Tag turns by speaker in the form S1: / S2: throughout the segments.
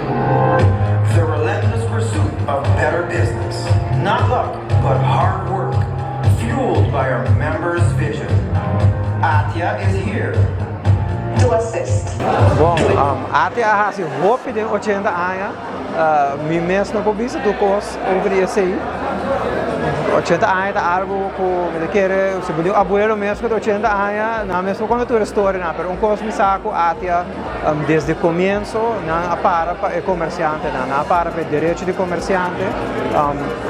S1: The relentless pursuit of better business. Not luck, but hard work, fueled by our members' vision. ATIA is here
S2: to assist.
S3: Bon, ATIA a hasi hopi den 80 aña. Mi mes no por bisa tur cos over di esey. 80 aña ta algo cu mi ta kere, si bo di un abuelo mes cu ta 80 aña, nan mes por conta tur e storianan, pero un cos mi sa cu ATIA desde comienso nan a para pa e comerciantenan, nan a para pa e derecho di comerciante.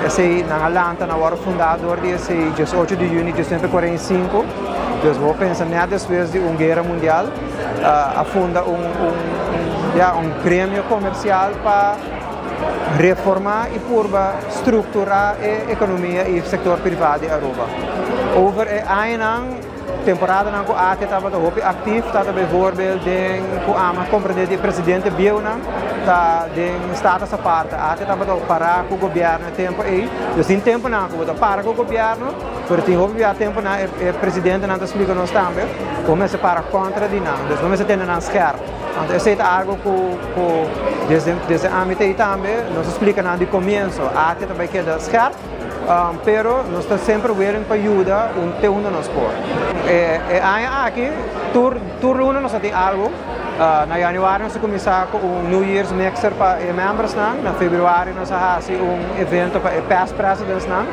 S3: Esey nan a lanta, nan a worde funda door di esey 18 di juni 1945. Dus bo pensa net despues di un guera mundial a funda un, ja, un gremio comercial pa reforma y purba structura e economia y sector priva di Aruba. Over e añanan, temporadanan cu ATIA tabata hopi actief, tata bijvoorbeeld den cu ama comprende di presidente bieunan ta den Status Aparte. ATIA tabata para cu gobierno e tempo ey. Dus tin temponan cu bo ta para cu gobierno, pero tin hopi bia temponan e presidentenan ta splica nos tambe, bo mester para contra di nan. Dus bo mester tene nan scherp. Anto esey ta algo cu desde ami ta ey tambe nos a splica nan di comienzo. ATIA ta bay keda scherp, pero nos ta semper willing pa yuda un te unda nos por. E aña aki tur luna nos a tin algo. Na januari nos a cuminsa cu un New Year's Mixer pa e membersnan. Na februari nos a haci un evento pa e past presidentsnan.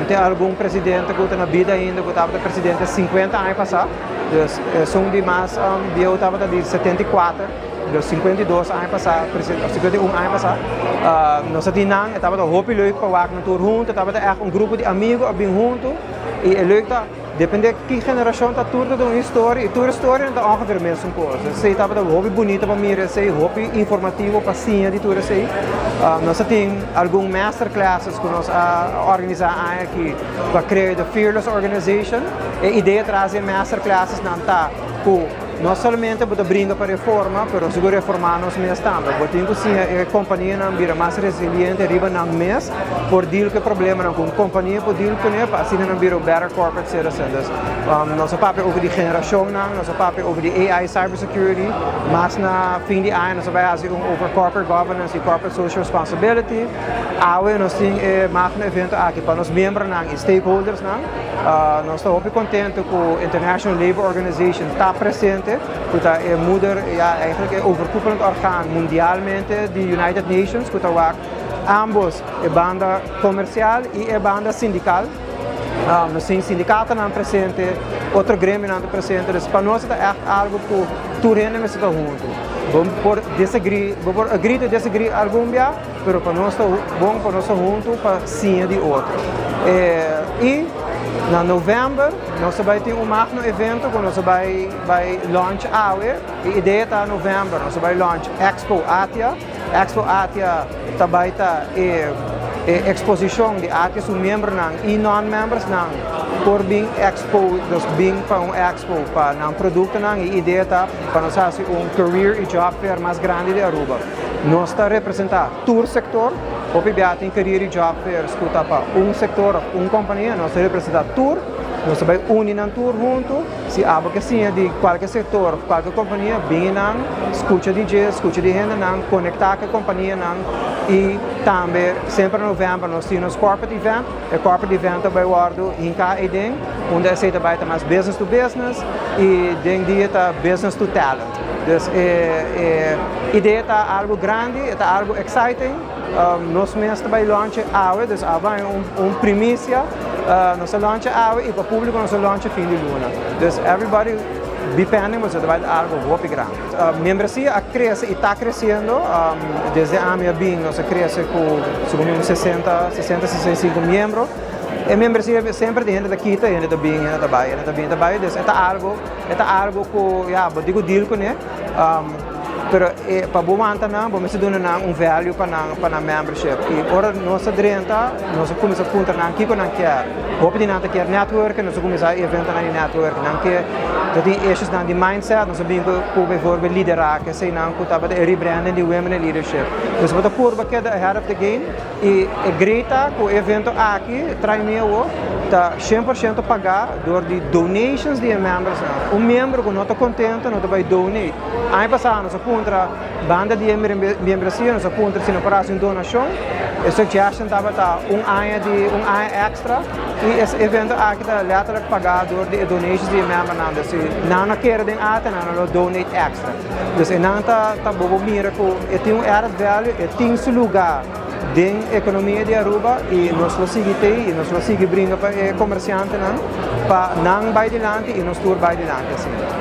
S3: Tin algun presidente cu ta na bida ainda cu tabata presidente 50 aña pasa. Dus esun di mas bieu tabata di 74, dus 52 aña pasa, 51 aña pasa. Nos a tin nan, e tabata hopi leuk pa wak nan tur hunto, tabata echt un grupo di amigo a bin hunto. Y e leuk ta, depende ki generacion ta, tur ta un historia y tur historia ta ongeveer mesun cos. Esey tabata hopi bunita pa mira esey, hopi informativo pa siña di tur esey. Nos a tin algun masterclasses cu nos a organisa aña aki pa crea The Fearless Organization. E idea tras di masterclasses nan ta cu no solamente bo ta bringa pa reforma, pero sigur reforma nos mes tambe. Bo tin cu siña e companianan bira mas resiliente riba nan mes por deal cu e problemanan cu un compania por deal cu ne, pa asina nan bira un better corporate citizen. Dus nos a papia over di generacionnan, nos a papia over di AI, cybersecurity, mas na fin di aña nos a bay haci un over corporate governance y corporate social responsibility. Awe nos tin e magno evento aki pa nos miembronan y stakeholdersnan. Nos ta hopi contento cu International Labour Organization ta presente, cu ta e moeder, ja, eigenlijk e overkoepelend orgaan mundialmente di United Nations, cu ta wak ambos e banda comercial y e banda sindical. Nos tin sindicatonan presente, otro gremionan ta presente, dus pa nos ta echt algo cu tur hende mester ta hunto. Bo por disagree, bo por agree to disagree algun bia, pero pa nos ta bon pa nos ta hunto pa siña di otro. Y na november nos ta bay tin un magno evento cu nos ta bay launch awe. E idea ta november nos ta bay launch Expo ATIA. Expo ATIA ta bay ta e exposicion di ATIA su miembronan y non-membersnan por bin expo, dus bin pa un expo pa nan productonan, y idea ta pa nos haci un career y job fair mas grandi di Aruba. Nos ta representa tur sector, hopi bia tin career y job fairs cu ta pa un sector of un compania, nos ta representa tur, nos ta bay uni nan tur hunto. Si abo ke siña di cualkier sector of cualkier compania, bin nan, scucha di dje, scucha di hendenan, conecta cu e companianan. Y tambe semper na november nos tin nos corporate event. E corporate event ta bay wordo hinca ey unda esey ta bay ta mas business to business y den dia ta business to talent. Dus e idea ta algo grandi, ta algo exciting. Nos mes ta bay launch awe, dus awe un primicia. Nos a launch awe y pa publico nos a launch fin di luna. Dus everybody be pending, pasobra ta bay algo hopi grandi. Membresia a crece y ta creciendo. Desde ami a bin, nos a crece cu segun mi 60, 60, 65 miembro. E membresia semper di hende ta kita, hende ta bin, hende ta bay, hende ta bin, ta bay. Dus e ta algo cu, ja, bo tin cu deal cu ne. Pero pa bo wanta nan, bo mester duna nan un value pa nan membership. Y ora nos a drenta, nos a cuminsa puntra nan kico nan kier. Hopi di nan ta kier network, nos a cuminsa evento nan di network. Nan ke ta tin issues nan di mindset, nos a bin cu bijvoorbeeld liderahe, esey nan cu tabata e rebranding di women in leadership. Dus bo ta purba keda ahead of the game y e great ta cu e evento aki, trai meu, ta 100% paga door di donations di members. Un miembro cu no ta contento, no ta bay donate. Aña pasa, nos a puntra puntra banda di membresia, nos a puntra si nos por hasi un donashon. E suggestion tabata un aña di un aña extra i e evento aki ta letterlijk pagá dor di e donations di e membernan. Dus si nan no kere den ATA, nan lo donate extra. Dus e nan ta bo mira ku e tin un added value, e tin su lugá den ekonomia di Aruba i nos lo sigui te i nos lo sigui bringa pa e komersiantenan pa nan bai dilanti i nos tur bai dilanti asina.